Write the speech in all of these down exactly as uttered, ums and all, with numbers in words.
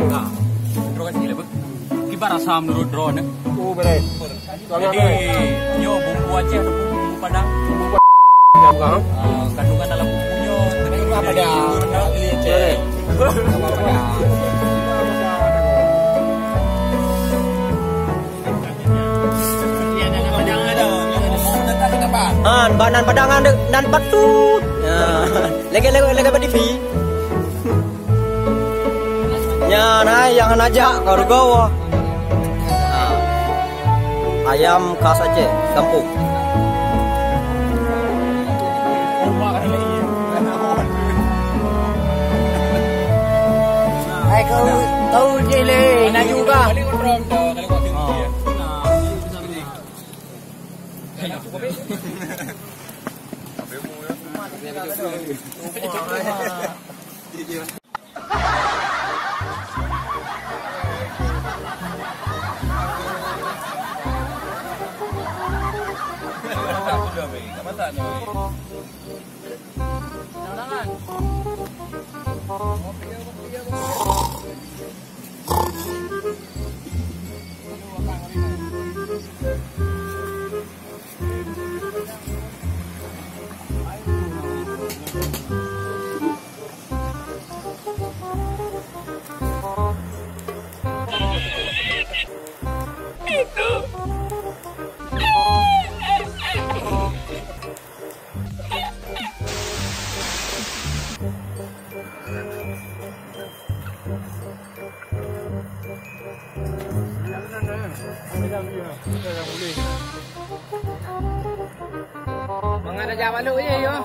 Nah, droe kan sila, Bang. Kiban rasa menurut droe ni. Oh, betul. Jadi, nyoe bumbu Aceh atau bumbu Padang? Bumbu Padang. Ah, kandungan dalam bumbu nyoe tadi bumbu Padang. Aceh. Han, bak nan Padang nan, nan patut. Ya. Lagèe, lagèe, lagèe bak T V. Nyan hai nyang hana jak ka rugoe. Ha. Ayam khas Aceh, gampông. Hai kau, kau je le, laju kah? Mangat aja balok je, yo.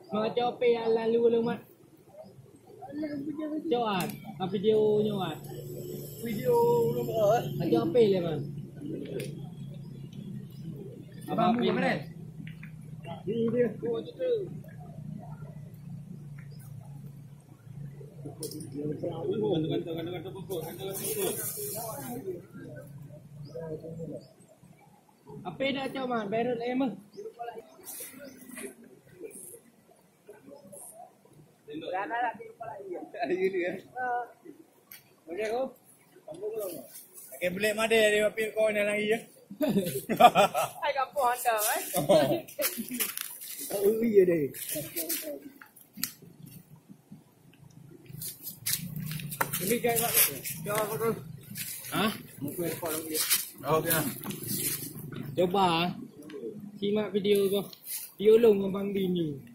Mau copi yang lalu lu, Mak. Cok ah, ka video nyoe ah. Video ulôn, eh. Aja apel ya, Bang. Abang, abang, mana? Ini dia. Apa dah cok, Man? Barrel eh, mah. Okey, boleh madé dari api kau ni lagi ya. Hai kampung anda, eh. Oh. Oh, iya deh. Ini guys, Pak. Hah? Oke. Coba simak video ko. Yulong Abang Dini.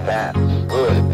That's good.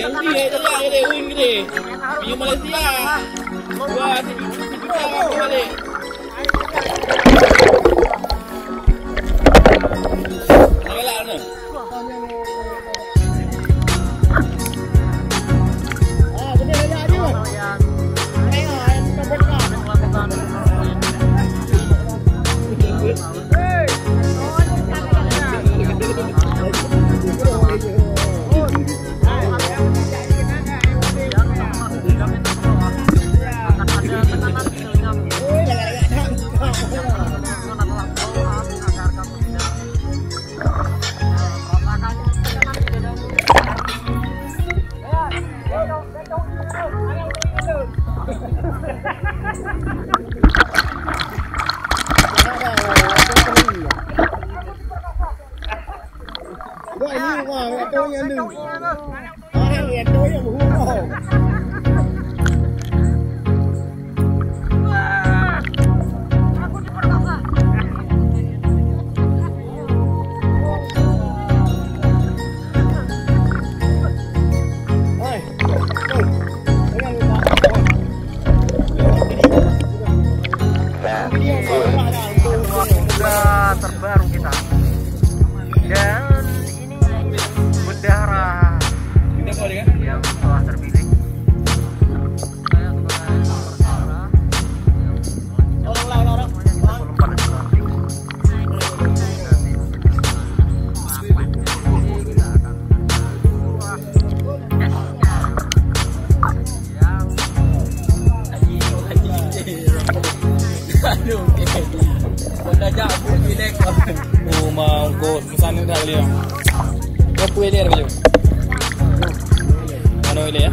Yang gede, yang gede, yang gede. Di Malaysia. Dua, tiga, tiga, balik. Galak ni. Sudah terbaru kita. Dan ini bendahara yang telah terpilih. Saya sebagai bendahara yang semuanya kita belum pada dilantik. Jadi kita akan Aduh, okey. Kau dah jak, aku relax. Oh, mau kau pesan ni tak boleh. Kau pun dia baju. Mana dia ya?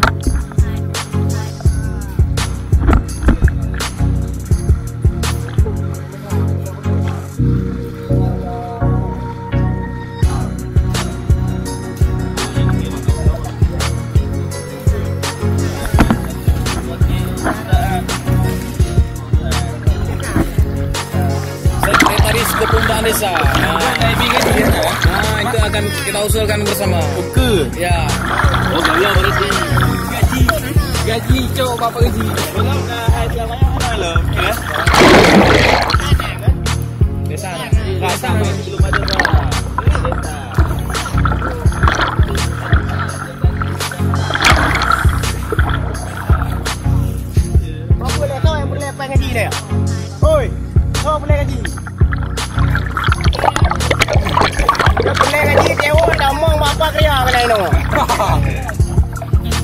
Sekretaris Kepemuda Desa. Nah, itu akan kita usulkan bersama. Oke. Ya. Oh, kalau berarti gaji, gaji cok bapak gaji. Belum dah, hai, belum banyak, belum, ya. Desa. Desa. Belum ada, Pak. Desa. Apa boleh tahu yang boleh apa gaji dia? Oi, tahu boleh gaji. Dia boleh gaji dia, oh, dah omong apa kerja kena ino.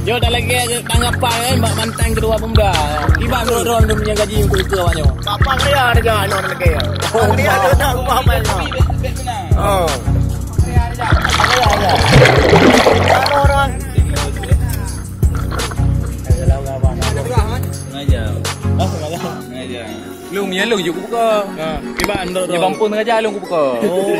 Yo, dah lagi tanggapan, eh, bak mantan ketua pemuda. Tiba dua-dua tu punya gaji untuk itu awaknya. Apa kerja dia ino lagi? Oh, kerja dia tak apa apa ino. Oh. Orang. Sengaja. Oh, sengaja. Sengaja. Lôn, ya lôn je kubuka. Ha, kiban, dok, dok. Dia bampun sengaja lôn kubuka. Oh.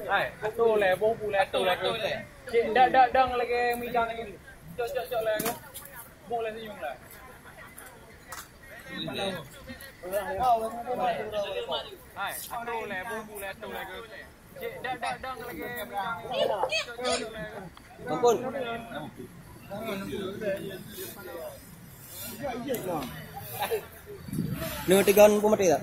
Hai, atoe lé, boh bu lé, atoe lé. Cek, dak, dak, dang lagèe mita lagèe. Cok, cok, cok lé. Boh lé senyum lé. Hai, atoe lé, boh bu lé, atoe lé. Cek, dak, dak, dang lagèe mita lagèe. Cok, cok, cok lé. Ampun. Neu tiga peumaté tak?